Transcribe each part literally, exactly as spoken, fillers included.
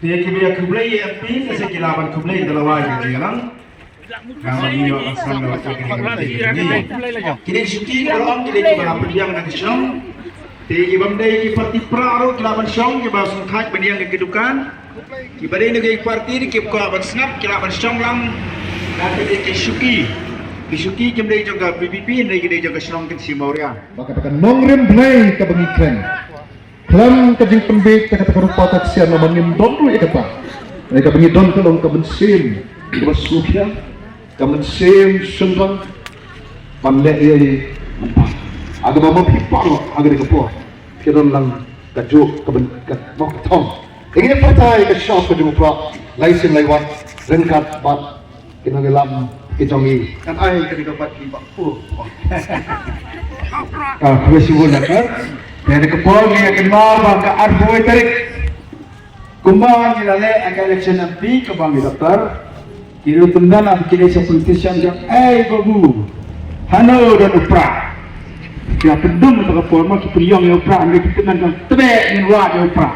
Te kiba ïa khublei ïa M P, ka sa ki lah ban khublei da lawei ka jingïalang. Nga ma ngi ïoh ka sang da lawei ka jingïalang. Ki dei shuki kiba long, ki dei kiba la pynbiang na ka shnong. Te kiba ym dei ki parti prah ruh ki lah ban shong, kiba sngewthuh ban ïeng ki dukan. Kiba dei na ki parti ki kwah ban sngap ki lah ban shong lang. Nga te dei ki shuki. Ki shuki kim dei jong ka V P P, dei ki dei jong ka shnong Kynshi Mawria. Ba kata ka nongrim blei kaba ngi kren. Khlem ka jingpynbeit ta kata ka rupa ta ksiar namar ngim don ruh ïa kata. Ïa kaba ngi don ka long ka mynsiem kaba sngewkhia, ka mynsiem shynrang ban leh ïa i. Ha kaba ma phi pat ruh ha kane ka por ki don lang ka juk ka ban ka nok ka thong. Ïa ngi pyrta ïa ka shop ka jong u Prah lai sien lai wat ryngkat bad ki nongïalam ki jong ngi. Kan ai ka dei ka bat ki ba. Oh. Ah, khublei shibun Doctor. Te ha kane ka por ngi ïa kynmaw ba ka arphew tarik kumba ngi la leh ha ka election M P kumba ngi Doctor. Ki ruh tymmen ha ki leh sha politician jong ai babu. Hano don u Prah. Ki ïa pyndum ha ka por ma ki pynïong ïa u Prah, ngi ki tymmen jong tbeh ngin wad ïa u Prah.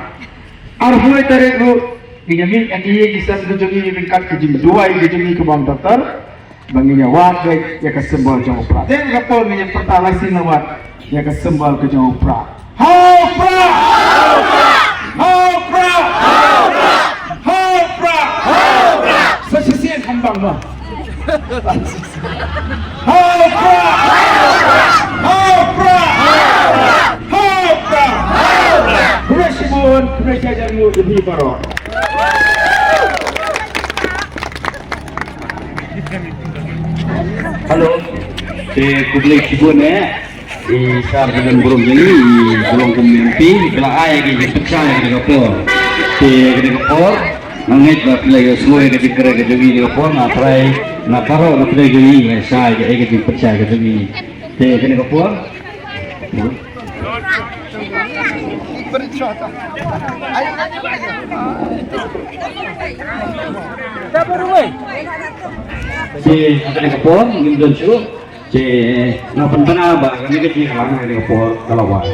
Arphew tarik ruh ngin ïa mih ïa ki ïing ki sem ki jong ngi ryngkat ka jingduwai ka jong ngi ka bang Doctor. Ba ngin ïa wad beit ïa ka symbol jong u Prah. Te ha ka por ngin ïa pyrta lai sien lai wat ïa ka symbol ka jong u Prah. Ha u Prah! Ha u Prah! Ha u Prah! Sa shisien kham bang ba. Ha u Prah! Ha u Prah! Ha u Prah! Khublei shibun, khublei shibun ïa phi baroh. Hello. Te khublei shibun eh. I Sir Biren Burom jong ngi, i ba long kum M P, ba la ai ka jingpynshai ha kane ka por. Te ha kane ka por nga ngeit ba phi la ïohsngew ïa ka jingkren ka jong ngi ha kane ka por, nga trai na baroh na pdeng jong ngi la shai ïa ka jingpynshai ka jong ngi. Te ha kane ka por te ha kane ka por ngim don shuh. Te nga pynbna ba kane ka jingïalang ha kane ka por ka la wan.